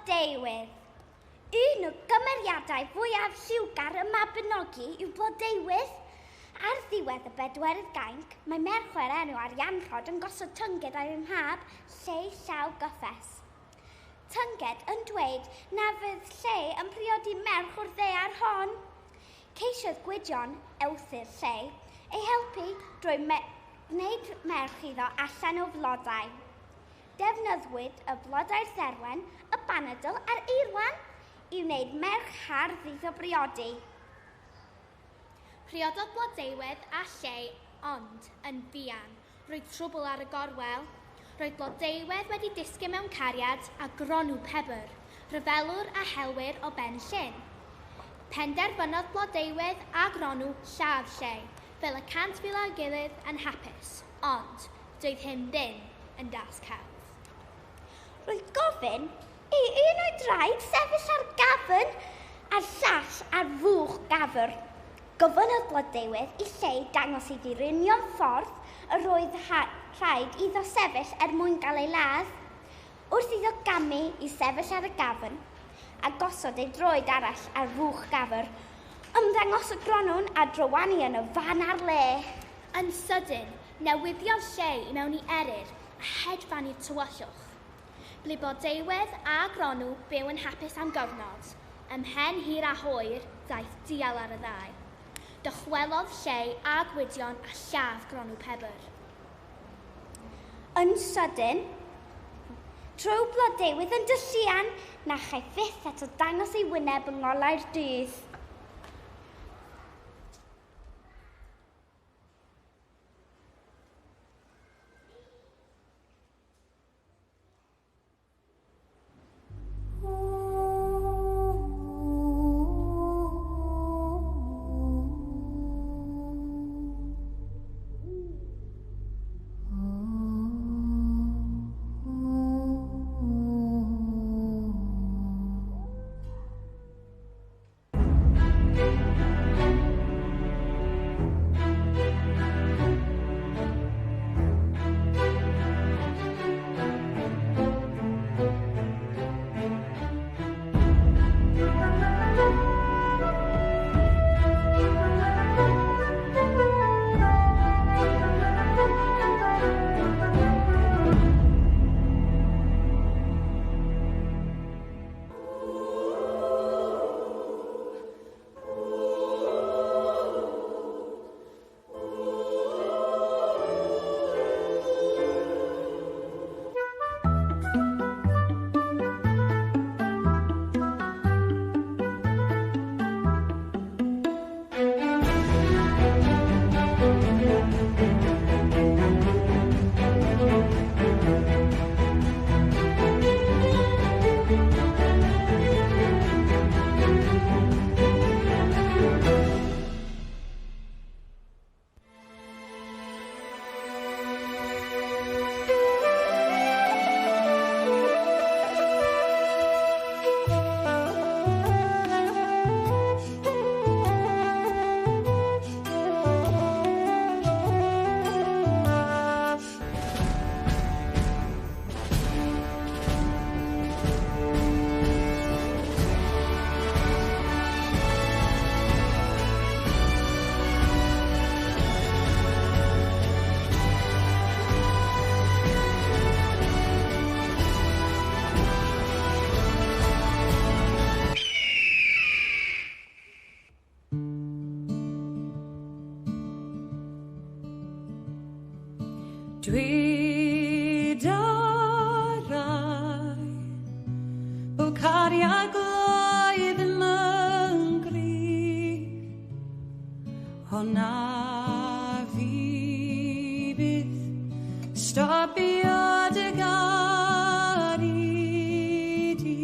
Blodeuwydd. Un o gymeriadau fwyaf lliwgar y Mabinogi yw Blodeuwydd. Ar ddiwedd y bedwerydd gainc, mae merch o'r enw Arianrhod yn gosod tynged ar ei mhab, Lleu Llaw Gyffes. Tynged yn dweud na fydd Lleu yn priodi merch o'r ddaear hon. Ceisiodd Gwydion, ewythr Lleu, ei helpu drwy gwneud merch iddo allan o flodau. Defnyddwyd y blodau'r dderwen, y banadl a'r eirwan i wneud merch hardd iddo briodi. Priododd Blodeuwedd â Lleu ond, yn fuan, roedd trwbl ar y gorwel. Roedd Blodeuwedd wedi disgyn mewn cariad â Gronw Pebr, rhyfelwr a helwyr o Ben Llŷn. Penderfynodd Blodeuwedd a Gronw lladd Lleu, fel y 100,000 â'i gilydd yn hapus, ond doedd hyn ddim yn dasg hawdd. Roedd gofyn i un o'i draed sefyll ar gafn a'r llall ar fwch gafr. Gofynnodd Blodeuwedd i Lleu dangos iddi'r union ffordd yr oedd rhaid iddo sefyll er mwyn gael ei ladd. Wrth iddo gamu i sefyll ar y gafn a gosod ei droed arall ar fwch gafr, ymddangosodd Gronw'n a drywanu yn y fan a'r le. Yn sydyn, newidiodd Lleu i mewn i eryr a hedfan i'r tywyllwch. Ble Blodeuwedd a Gronw byw yn hapus am gyfnod, ymhen hir a hwyr, daeth dial ar y ddau. Dychwelodd Lleu a Gwydion a lladd Gronw Pebr. Yn sydyn, trwy Blodeuwedd yn dylluan, na chaiff fyth eto dangos ei wyneb yng ngolau'r dydd. Dwi darai o cariad gloi ddim yn gryf, ond na fi byth stopio dy garu di.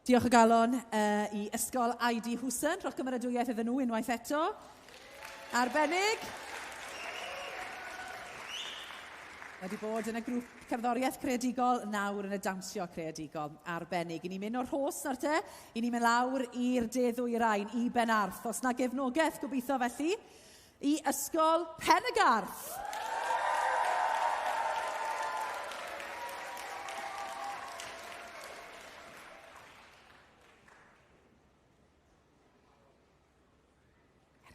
Diolch o galon i Ysgol I.D. Hwson. Rhowch gymeradwyaeth iddyn nhw unwaith eto. Arbennig. Wedi bod yn y grŵp cerddoriaeth creadigol, nawr yn y dawnsio creadigol arbennig. I ni'n mynd o'r Rhos nawr te, i ni'n mynd lawr i'r de ddwyrain, i Benarth. Os na gefnogaeth, gobeithio felly, i Ysgol Pen-y-Garth.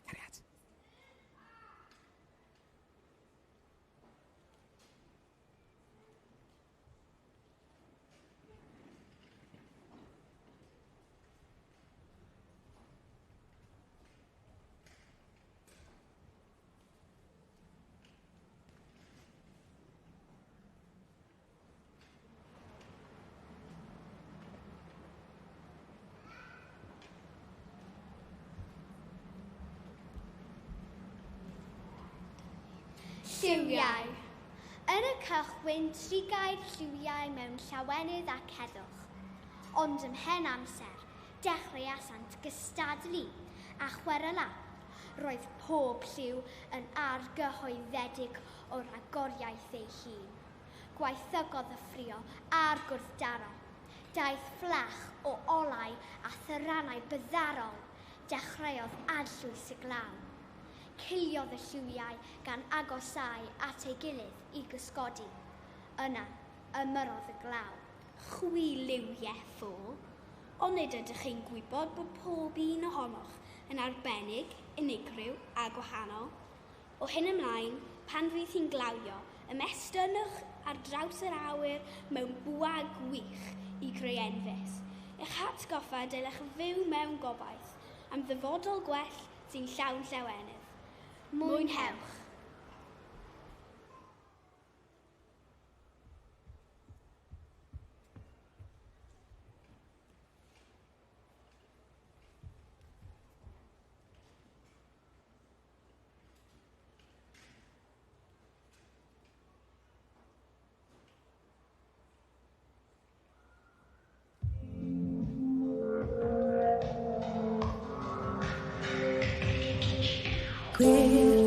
Cariad. Lliwiau. Yn y cychwyn, trigai'r lliwiau mewn llawenydd ac heddwch. Ond ymhen amser, dechreuasant gystadlu a chweryla. Roedd pob lliw yn argyhoeddedig o ragoriaeth ei hun. Gwaethygodd y ffrio a'r gwrthdaro. Daeth fflach o olau a thyranau byddarol. Dechreuodd arllwys y glaw. Ciliodd y lliwiau gan agosau at ei gilydd i gysgodi. Yna, ymyrrodd y glaw. Chwi liwiau ffôl, ond nid ydych chi'n gwybod bod pob un ohonoch yn arbennig, unigryw a gwahanol. O hyn ymlaen, pan fydd hi'n glawio, ymestynnwch ar draws yr awyr mewn bwa gwych i greu enfys. Eich hatgoffa dylech fyw mewn gobaith am ddyfodol gwell sy'n llawn llawenydd. Mwynhewch! Gwyrdd